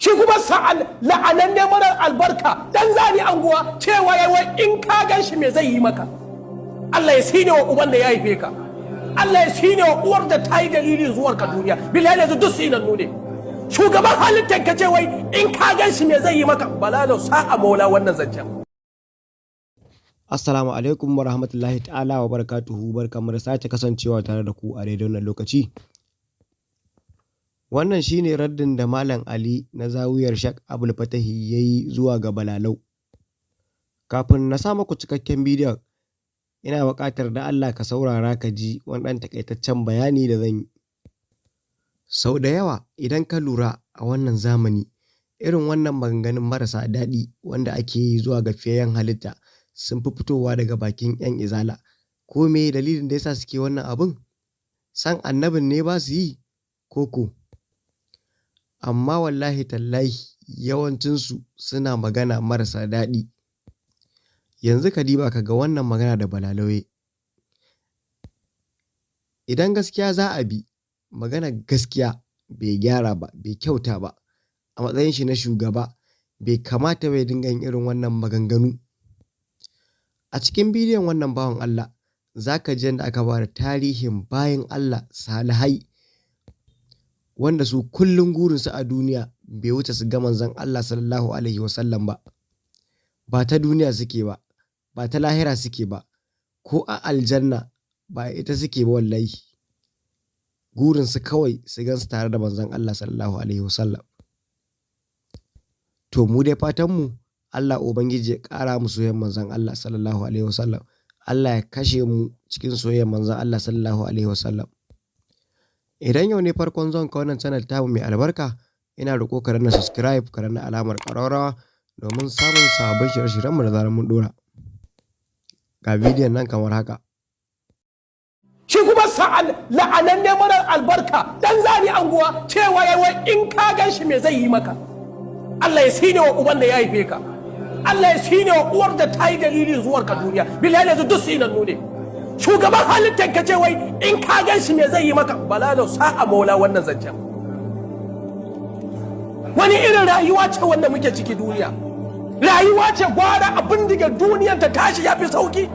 Shi kuma la'ananne marar albarka dan zani anguwa cewa yayi in ka gan shi me zai yi maka? Allah ya sine wa uban da ya haife ka. Allah ya sine wa uwar da ta yi dalilin zuwar ka duniya. Billahi yanzu duk sinannu ne. Shugaban halittar ka ce wai in ka gan shi me zai yi maka? Balalau sa'a maula wannan zancen. Assalamu alaikum wa rahmatullahi ta'ala wa barakatuhu, barkamu da sake kasancewa tare da ku a daidai wannan lokaci. Wannan shine raddin da Malam Ali na zawiyar Sheikh Abul Fatahi ya yi zuwa ga Balalau. Kafin na sa muku cikakken bidiyon, ina buƙatar da Allah ka saurara ka ji wani ɗan taƙaitaccen bayani da zan yi. Sau da yawa idan ka lura a wannan zamani, irin wannan maganganun marasa daɗi wanda ake yi zuwa ga fiyayyen halitta sun fi fitowa daga bakin 'yan izala. Ko meye dalilin da yasa suke wannan abun? San annabin ne ba su yi ko ko? Amma wallahi tallahi yawancinsu suna magana marasa daɗi. Yanzu ka diba ka ga wannan magana da Balalau ya yi. Idan gaskiya za a bi, maganar gaskiya bai gyara ba, bai kyauta ba. A matsayin shi na shugaba bai kamata ba ya dinga yin irin wannan maganganu. A cikin bidiyon wannan bawan Allah za ka ji yadda aka ba da tarihin bayin Allah salihai wanda su kullum gurinsu a duniya bai wuce su ga manzon Allah sallallahu alaihi wasallam ba. Ba ta duniya suke ba, ba ta lahira suke ba, ko a aljanna ba ita suke ba wallahi. Gurinsu kawai su gansu tare da manzon Allah sallallahu alaihi wasallam. To mu dai fatanmu Allah Ubangiji ya ƙara mu soyayyar manzon Allah sallallahu alaihi wasallam. Allah ya kashe mu cikin soyayyar manzon Allah sallallahu alaihi wasallam. Idan yau ne farkon zuwan ka wannan channel tamu mai albarka, ina roƙo ka danna subscribe, ka danna alamar ƙararrawa domin samun sabbin shirye-shiryenmu da zarar mun ɗora. Ga bidiyon nan kamar haka. Shi kuma la'ananne marar albarka dan zani anguwa cewa yayi in ka gan shi me zai yi maka? Allah ya sine wa uban da ya haife ka. Allah ya sine wa uwar da ta yi dalilin zuwar ka duniya. Billahi yanzu duk sinannu ne. Shugaban halittar ka ce wai in ka gan shi me zai yi maka? Balalau sa'a maula wannan zancen. Wani irin rayuwa ce wanda muke ciki duniya? Rayuwa ce gwara abin da duniyar ta tashi ya fi sauki.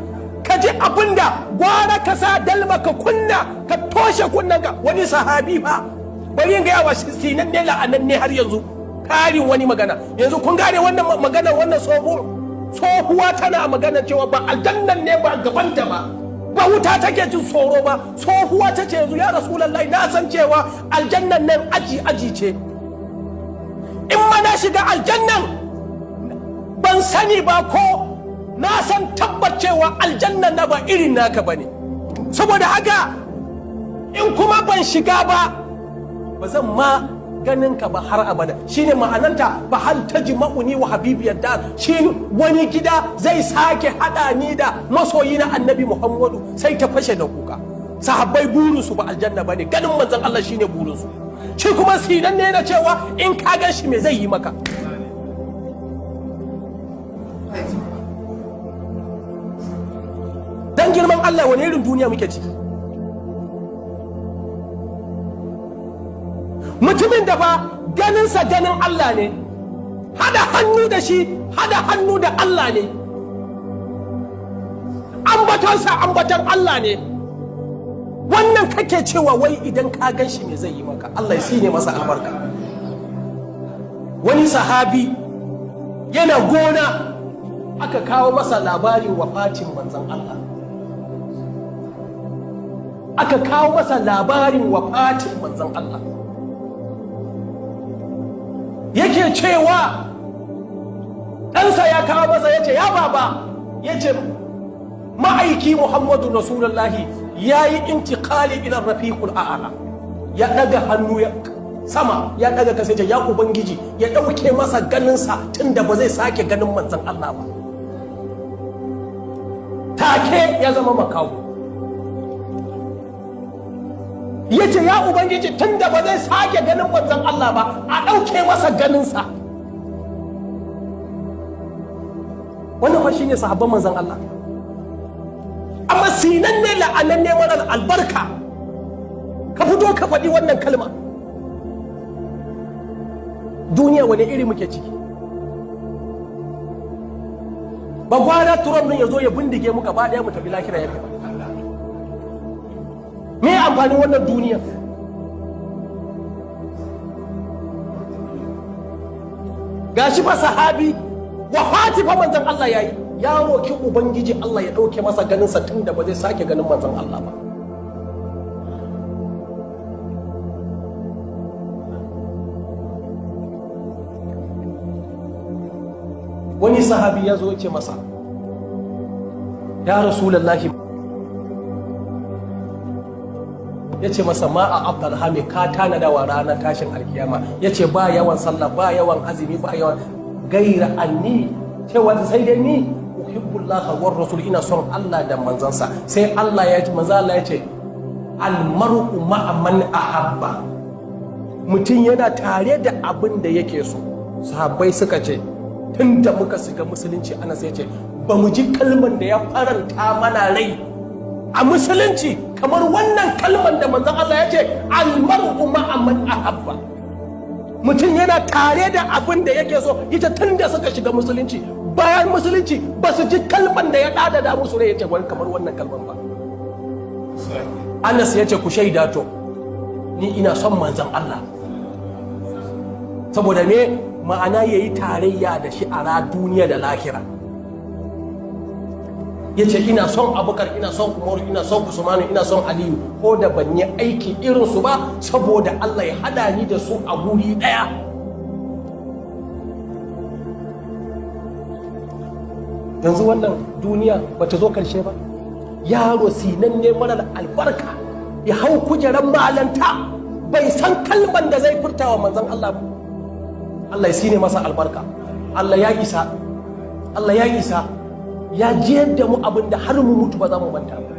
Ka ji abin da gwara ka sa dalma ka kunna ka toshe kunnanka. Wani sahabi fa bari in gaya wa sinan ne la'anan ne har yanzu karin wani magana. Yanzu kun gane wannan magana, wannan tsohuwa tana magana cewa ba aljannan ne ba gabanta ba, ba wuta take jin tsoro ba. Tsohuwa ta ce yanzu ya rasulullahi na san cewa aljannan nan aji aji ce, in ma na shiga aljannan ban sani ba ko na san tabbacewa aljannan na ba irin naka bane, saboda haka in kuma ban shiga ba ba zan ma ganin ka ba har abada. Shine ma'ananta ba hal tajma'uni wa habibiyar dar, shine wani gida zai sake hada ni da masoyi na annabi Muhammadu. Sai ta fashe da kuka. Sahabbai burinsu ba aljanna bane, ganin manzon Allah shine burinsu. Shi kuma sinan ne na cewa in ka gan shi me zai yi maka? Dan girman Allah wani irin duniya muke ciki? Mutumin da fa ganinsa ganin Allah ne, hada hannu da shi hada hannu da Allah ne, ambatonsa ambaton Allah ne. Wannan kake cewa wai idan ka gan shi me zai yi maka? Allah ya sine masa albarka. Wani sahabi yana gona aka kawo masa labarin wafatin manzon Allah. Aka kawo masa labarin wafatin manzon Allah. Yake cewa ɗansa ya kawo masa, ya ce ya baba, ya ce ma'aiki Muhammadu Rasulullahi ya yi intiƙali ila rafiqul a'ala. Ya ɗaga hannu ya sama, ya ɗaga kasa, ya ce ya Ubangiji ya ɗauke masa ganinsa tunda ba zai sake ganin manzon Allah ba. Take ya zama makaho. Ya ce ya Ubangiji tunda ba zai sake ganin manzon Allah ba a ɗauke masa ganinsa. Wannan fa shine sahabban manzon Allah. Amma sinan ne la'anan ne marar albarka ka fito ka faɗi wannan kalma. Duniya wani iri muke ciki? Ba gwara Trump din ya zo ya bindige mu gaba daya mu tafi lahira ya kai. Me amfanin wannan duniya? Gashi fa sahabi wafati fa manzon Allah yayi, ya roki ubangiji Allah ya dauke masa ganin sa tunda ba zai sake ganin manzon Allah ba. Wani sahabi ya zo ce masa, ya Rasulullahi, ya ce masa ma a Abdulhami ka tanada wa ranar tashin alkiyama? Ya ce ba yawan sallah, ba yawan azumi, ba yawan gaira anni, cewa sai dai ni uhibbullaha war rasul, ina son Allah da manzansa. Sai Allah ya ce, manzo Allah ya ce almar'u ma'a man ahabba, mutum yana tare da abin da yake so. Sahabbai suka ce tun da muka shiga musulunci, Anas ya ce ba mu ji kalman da ya faranta mana rai a musulunci kamar wannan kalman da manzon Allah ya ce almar'u ma'a man ahabba, mutum yana tare da abin da yake so. Ita tun da suka shiga musulunci, bayan musulunci ba su ji kalman da ya dada musu rai ya ce kamar wannan kalman ba. Anas ya ce ku shaida to ni ina son manzon Allah, saboda me? Ma'ana ya yi tarayya da shi a duniya da lahira. Ya ce ina son Abubakar, ina son Umaru, ina son Usmanu, ina son Aliyu, ko da ban yi aiki irinsu ba, saboda Allah ya hada ni da su a guri ɗaya. Yanzu wannan duniya ba ta zo karshe ba. Yaro sinanne marar albarka ya hau kujerar malanta, bai san kalman da zai furta wa manzon Allah ba. Allah ya sine masa albarka. Allah ya isa, Allah ya isa, ya jiyar da mu abin da har mu mutu ba za mu manta ba.